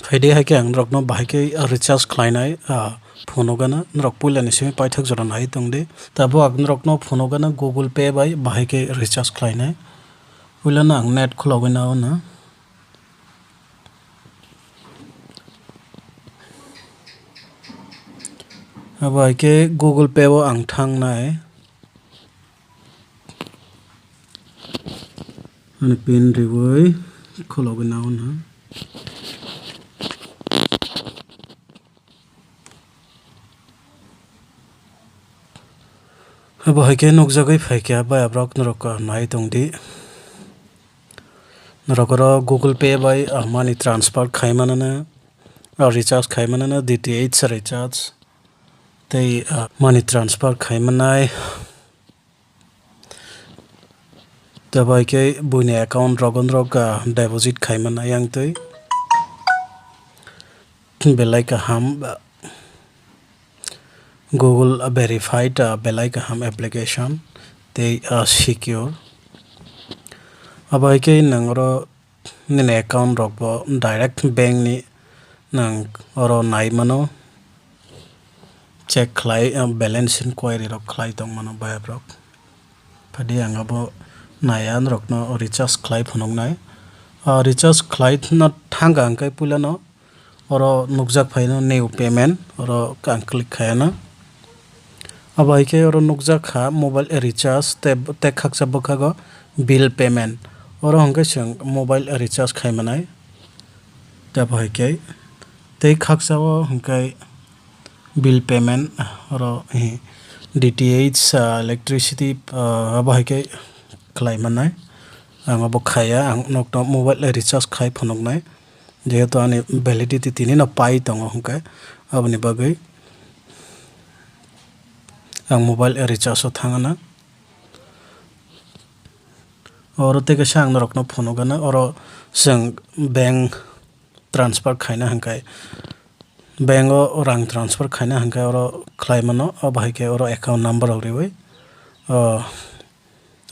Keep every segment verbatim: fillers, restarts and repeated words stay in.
Phaidi hai khe ang norokno bahai khe recharge khlainai, ah, phone o gana. Norok puilani simi paithak jora nai tongdi. Tabuk ang norokno phone o gana Google Pay bai bahai khe recharge khlainai. Puilano ang net khulogwi nao na. Abo hai khe Google Pay o ang thangnai. Ani pin riwi khulogwi nao na. Abo hai khe nukjagwi phaikha, bai aborok norok nai tongdi. Norok oro Google Pay bai, ah, money transfer khai manana, ah, recharge khai manana, D T H recharge tei, ah, money transfer khai manai. Tei bai khe buini account rogo norok, ah, deposit khai manai yang twi. Belai kaham, ah, Google verified, ah, belai kaham application tei, ah, secure. Abo hai khe nwng oro nini account rok bo direct bank ni nwng oro nai mano, check khlai, ah, balance inquiry rok khlai tong mano bayap rok. Phadi ang abo naiya norokno recharge khlai phunuknai. Ah, recharge khlai thangkha hwnkhe puilano oro nukjak phaino new payment, oro ang click khaina. Abo hai khe oro nukjak kha mobile recharge tei, tei khaksa bwkhago bill payment. Oro hwnkhe chwng mobile recharge khai manai. Tei abo hai khe tei khaksa o hwnkhe bill payment, oro, eh, D T H, ah, electricity, ah, abo hai khe khlai manai. Ang abo khaiya, ang nokno mobile recharge khai phunuknai. Jehetu ani validity tini no pai tongo hwnkhe, aboni bagwi ang mobile recharge o thangna. Oro tei kaisa ang norokno phunukgana, oro chwng bank transfer khaina hwnkhe, bank o rang transfer khaina hwnkhe oro khlai mano, abo hai khe oro account number rok riwi, o,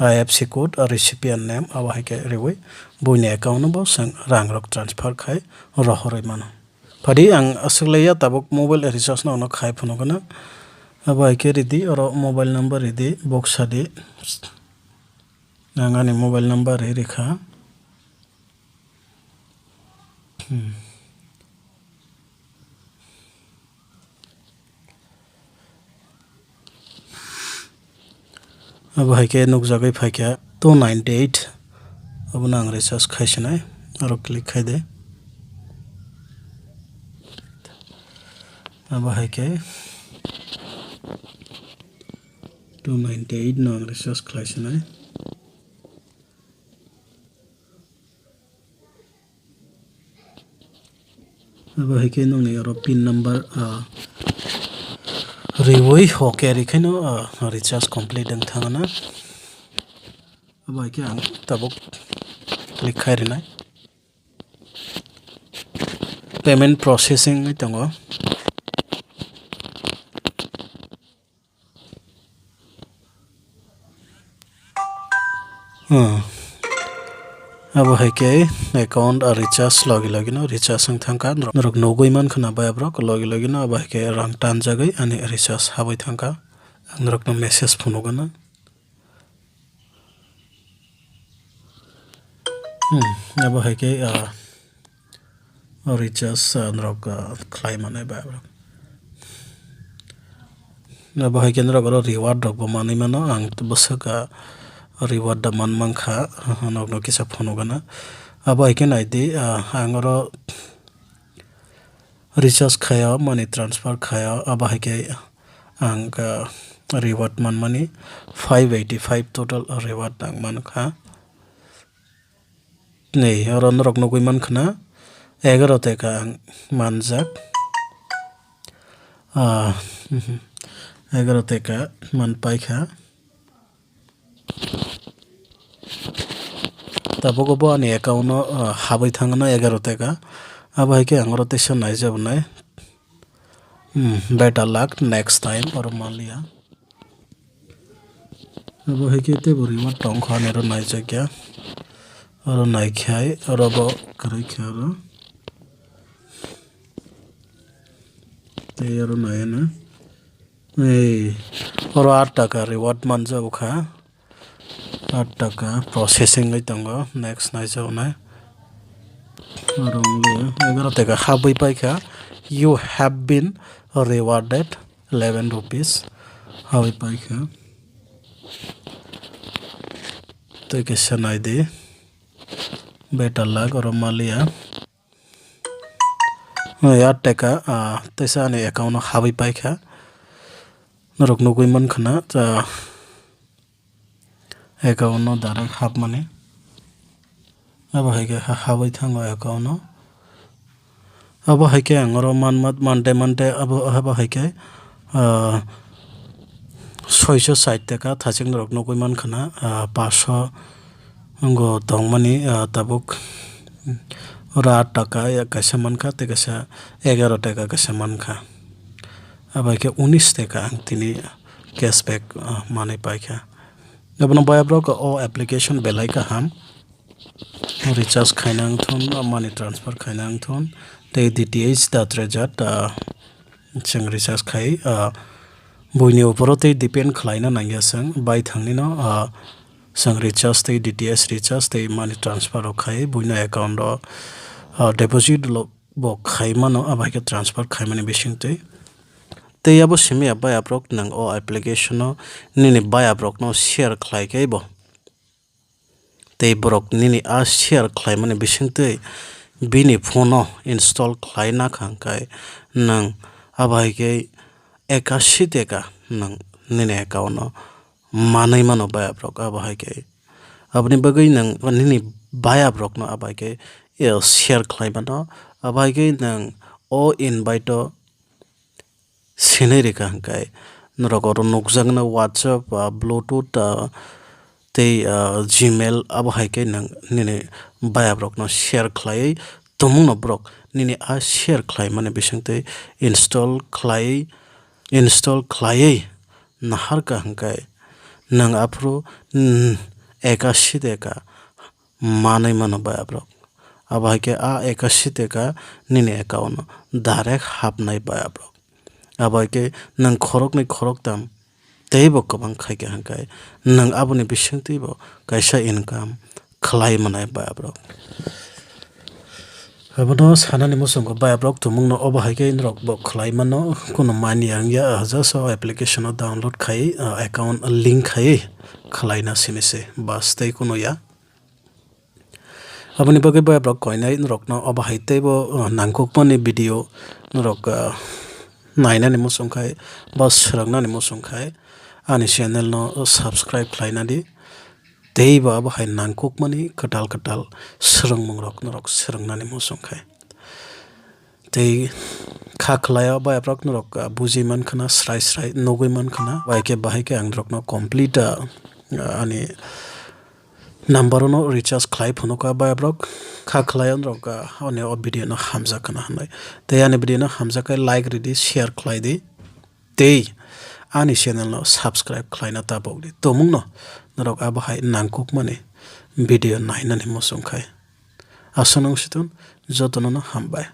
I F S C code, o recipient name, abo hai khe riwi buini account o bo chwng rang rok transfer khai rohorwi mano. Phadi ang aswk laiya tabuk mobile recharge no ono khai phunukgana. Abo hai khe ridi, oro mobile number ridi, boksa di. Ang ani mobile number ri rikha. Hmm. Abo hai khe nukjagwi phaikha two ninety eight. Abono ang recharge khai sinai. Aro click khai de. Abo hai khe two ninety eight no ang recharge khlai sinai. Abo hai khe nokni oro pin number, ah, riwi okay ri khaino, ah, recharge complete wng thangna. Abo hai khe ang tabuk click khai rinai. Payment processing wngwi tongo. Hmm. Abo hai khe account a recharge logi logi no recharge wng thangkha. Norok nugwi mankha na bai aborok logi logi no abo hai khe rang tanjagwi ani recharge habwi thangkha. Ang norokno message phunukgana. Hmm, abo hai khe, ah, recharge, ah, norok, ah, khlai manai ba. Abo hai khe norok oro reward rok bo manwi mano. Ang bwswk, ah, reward da man mankha, norokno kisa phunukgana. Abo hai khe naidi, ah, ang oro recharge khaio, money transfer khaio, abo hai khe ang, ah, reward manmani five eighty five total reward ang mankha. Nei, oro norok nugwi mankha na egaroh taka ang manjak. Ah, egaroh taka man paikha. Tabuk bo ani account o, ah, habwi thangno egaroh taka. Abo hai khe ang oro teisa naijabonai. Hmm, better luck next time, oro manliya. Abo hai khe teibo rima tongkha ani oro naijakya. Oro naikhai, oro bo kwrwi khe oro. Tei oro nai ano. Ei, oro aat taka reward manjak kha. Aat taka processing oi tongo. Next naijaknai. Oro wngya egaroh taka habwi paikha. You have been rewarded eleven rupees. Habwi paikha. Tei kaisa naidi. Better luck oro maliya. Aat taka, ah, teisa ani account o habwi paikha. Norok nugwi mankha na, ah, account o direct hapmani. Abo hai khe ha-, habwi thango account o. Abo hai khe ang oro man, man, mante, mante abo, abo hai khe, ah, soiso sait taka thaching norok nugwi mankha na, ah, paso wngwi tongmani, ah, tabuk oro aat taka kaisa mankha, tei kaisa egaroh taka kaisa mankha. Abo hai khe unis taka ang tini cashback, ah, manwi paikha. Abono bayaprok o application belai kaham. Recharge khaina wngthun, money transfer khaina wngthun, tei D T H da trejat, ah, chwng recharge khai, ah, buini uporo tei depend khlaina nangya chwng, bai thangnino, ah, chwng recharge tei D T H recharge tei money transfer rok khai buino account o, ah, deposit lo bo khai mano, abo hai khe transfer khaimani bisingtwi. Tei abo simi ya bayaprok nwng o application o nini bayaprokno share khlai khe bo. Tei borok nini a share khlaimani bisingtwi bini phone o install khlaina kha hwnkhe nwng abo hai khe ekashi taka nwng nini account o manwi mano bayaprok abo hai khe. Aboni bagwi nwng nini bayaprokno abo hai khe, eh, share khlai mano. Abo hai khe nwng o invite o sinai rikha hwnkhe norok oro nukjakno WhatsApp, ah, Bluetooth, ah, tei, ah, Gmail abo hai khe nwng nini bayaprokno share khlaiwi tongmungno borok nini a share khlaimani bisingtwi install khlaiwi, install khlaiwi naharkha hwnkhe nwng aphuru, mm, ekashi taka manwi mano bayaprok. Abo hai khe a ekashi taka nini account o direct hapnai bayaprok. Abo hai khe nwng khoroknwi khoroktam teibo kwbang khaikha hwnkhe nwng aboni bisingtwibo kaisa income khlai manai bayaprok. Abono sanani muchungo bayaprok tumungno obo hai khe norokbo khlai mano, kunu mani yang ya, just o application o download khai, ah, account link khai khlaina simi se, bas tei kunu ya. Aboni bagwi bayaprok koinai norokno obo hai teibo, uh, nangkukmani video norok, uh, nainani muchung khai ba swrwngnani muchung khai ani channel no subscribe khlaina di. Teibo abo hai nangkukmani kwtal kwtal swrwngmungrok norok swrwngnani muchung khai. Tei kha khlai o bayaprok norok, ah, bujui mankha na, srai srai nugui mankha na. Bai khe bahai khe ang norokno complete, ah, ani number no recharge khlai phunukha bayaprok. Kha khlai o norok, ah, ani o video no hamjak khna hwnwi. Tei ani video no hamjak khe like ridi, share khlai di. Tei ani channel no subscribe khlaina tabok di. Tumungno norok abo hai nangkukmani video nainani muchung khai. Aswk nung situng jotono no hambai.